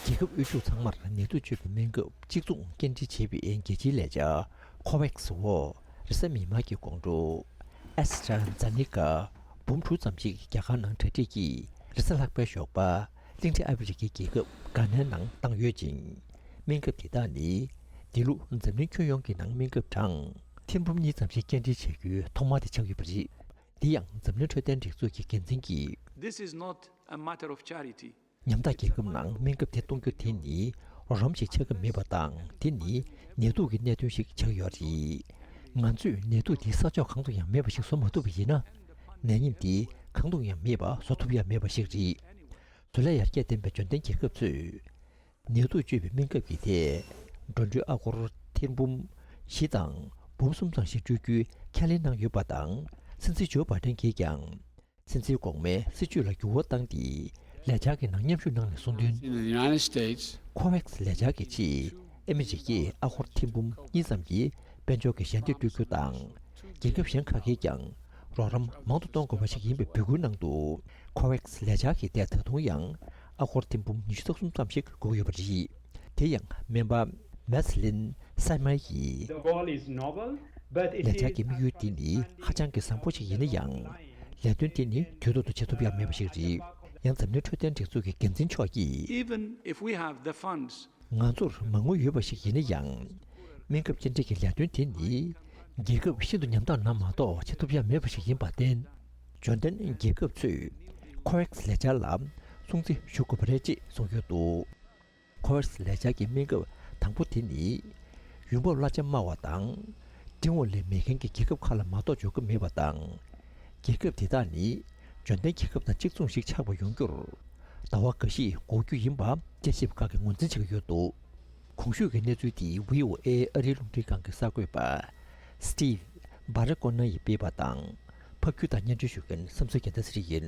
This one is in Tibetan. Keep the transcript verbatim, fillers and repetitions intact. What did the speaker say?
རྒྱལ་ཁབ་དབུལ་ཕྱུག་ཚང་མར་ནད་དུག་བཅོས་པའི་སྨན་ཁབ་གཅིག་མཚུངས་སྐྱེལ་འདྲེན་བྱེད་པའི་རྒྱལ་སྤྱིའི་ལས་འཆར་ཁོ་ཝེག་སི་འོག་རེས་གཟའ་མིག་དམར་གྱི་དགོང་དྲོ། ཨེ་སི་ཊ་ར་ཛེ་ནེ་ཀ་འབུམ་དྲུག་ཙམ་ཞིག་རྒྱ་གར་ནང་གྲ་སྒྲིག་གིས་རེས་གཟའ་ལྷག་པའི་ཞོགས་པ་གླིང་ཕྲན་ཨ་ཕི་རི་ཀའི་རྒྱལ་ཁབ་གྷ་ནའི་ནང་བཏང་ཡོད་ཅིང་། སྨན་ཁབ་དེ་དག་ནི་འདི་ལོ་འཛམ་གླིང་ཁྱོན་ཡོངས་ཀྱི་ནང་སྨན་ཁབ་གྲངས་ཐེར་འབུམ་གཉིས་ཙམ་ཞིག་སྐྱེལ་འདྲེན་བྱ་རྒྱུའི་ཐོག་མ་དེ་ཆགས་ཡོད་པ་རེད། འདི་ཡང་འཛམ་གླིང་འཕྲོད་བསྟེན་སྒྲིག་འཛུགས་ཀྱི་འགན་འཛིན་གྱིས། This is not a matter of charity. ཉམ་ཐག་རྒྱལ་ཁབ་ནང་སྨན་ཁབ་དེ་གཏོང་རྒྱུ་དེ་ནི་རོགས་རམ་ཞིག་ཆགས་ཀྱི་མེད་པ་དང་། དེ་ནི་ནད་དུག་གི་གནད་དོན་ཞིག་ཆགས་ཡོད་རེད། ང་ཚོས་ནད་དུག་འདི་ས་ཕྱོགས་གང་དུ་ཡང་མེད་པ་ཞིག་བཟོ་མ་ཐུབ་པ་ཡིན་ན། ནད་ཡམས་འདི་གང་དུ་ཡང་མེད་པ་བཟོ་ཐུབ་ཡ་མེད་པ་ཞིག་རེད། བཟོ་ལས་ཡར་རྒྱས་ལྡན་པའི་འབྱོར་ལྡན་རྒྱལ་ཁབ་ཚོས་ནད་དུག་བཅོས་པའི་སྨན་ཁབ་ཀྱི་ཐད་འགྲོ་གྲོན་ཨ་སྒོར་ཐེར་འབུམ་བཞི་དང་འབུམ་གསུམ་ཙམ་ཞིག་སྤྲོད་རྒྱུའི་ཁས་ལེན་གནང་ཡོད་པ་དང་། སྲིད་འཛིན་ཇོ་བྷའི་ཌེན་གྱིས་ཀྱང་། ཚན་རྩལ་གོང་མའི་སྲིད་ཇུས་ལ་འགྱུར་བ་བཏང་སྟེ། ལས་འཆར་གྱི་ནང་མཉམ་ཞུགས་གནང་ནས་གསུངས་དོན། In the United States, ཁོ་ཝེག་སི་ལས་འཆར་གྱི་ཆེད་ཨ་མི་རི་ཀས་ཨ་སྒོར་ཐེར་འབུམ་གཉིས་ཙམ་གྱི་དཔལ་འབྱོར་གྱི་ཞལ་འདེབས་སྤྲོད་རྒྱུ་དང་། རྒྱལ་ཁབ་གཞན་ཁག་གིས་ཀྱང་རོགས་རམ་མང་དུ་གཏོང་དགོས་པ་ཞིག་ཡིན་པའི་འབོད་སྐུལ་གནང་འདུག་ཁོ་ཝེག་སི་ལས་འཆར་གྱི་ཐད་ད་དུང་ཡང་ཨ་སྒོར་ཐེར་འབུམ་ཉི་ཤུ་རྩ་གསུམ་ཙམ་ཞིག་དགོས་ཀྱི་ཡོད་པ་རེད། དེ་ཡང་སྨན་པ་མེ་སི་ལིན་སའེ་མར་ཡིས། The goal is noble, but it is ལས་འཆར་གྱི་དམིགས་ཡུལ་འདི་ནི་ཧ་ཅང་གི་བཟང་པོ་ཞིག་ཡིན་ན་ཡང་། ལས་དོན་དེ་ནི་དུས་ཐོག་ཏུ་བྱེད་ཐུབ་ཡ་མེད་པ་ཞིག་རེད། ཡང་འཛམ་གླིང་འཕྲོད་བསྟེན་སྒྲིག་འཛུགས་ཀྱི་འགན་འཛིན་མཆོག་གིས། Even if we have the funds, ང་ཚོར་མ་དངུལ་ཡོད་པ་ཞིག་ཡིན་ན་ཡང་། སྨན་ཁབ་སྐྱེལ་འདྲེན་གྱི་ལས་དོན་དེ་ནི། རྒྱལ་ཁབ་ཤིན་ཏུ་ཉམ་ཐག་ནང་མ་གཏོགས་བྱེད་ཐུབ་ཡ་མེད་པ་ཞིག་ཡིན་པར་བརྟེན། འབྱོར་ལྡན་རྒྱལ་ཁབ་ཚོས་ཁོ་ཝེག་སི་ལས་འཆར་ལ་སྲུང་བརྩི་ཞུ་དགོས་པ་རེད་ཅེས་གསུངས་ཡོད་འདུག་ཁོ་ཝེག་སི་ལས་འཆར་གྱི་སྨན་ཁབ་དང་པོ་དེ་ནི། ཡོང་འབབ་གླ་ཆ་དམའ་བ་དང་། འགྲིམ་འོང་ལས་མེད་མཁན་གྱི་རྒྱལ་ཁབ་ཁག་ལ་མ་གཏོགས་འབྱོར་གྱི་མེད་པ་དང་། རྒྱལ་ཁབ་དེ་དག་ནི་འབྱོར་ལྡན་རྒྱལ་ཁབ་དང་གཅིག་མཚུངས་ཤིག་ཆགས་པ་ཡོང་རྒྱུར་ཟླ་བ་འགའ་ཞིག་འགོར་རྒྱུ་ཡིན་པ་དཔྱད་ཞིབ་ཁག་གིས་ངོས་འཛིན་བྱེད་ཀྱི་ཡོད་འདུག་གོང་ཞུས་ཀྱི་གནས་ཚུལ་དེ་བྷི་ཨོ་ཨེ་ཨ་རིའི་རླུང་འཕྲིན་ཁང་གི་གསར་འགོད་པ་སི་ཊིབ་བྷ་ར་ཀོ་ན་ཡིས་སྤེལ་བ་དང་། ཕབ་སྒྱུར་དང་སྙན་སྒྲོན་ཞུ་མཁན་བསམ་གཟིགས་རྒྱལ་མཚན་ཡིན།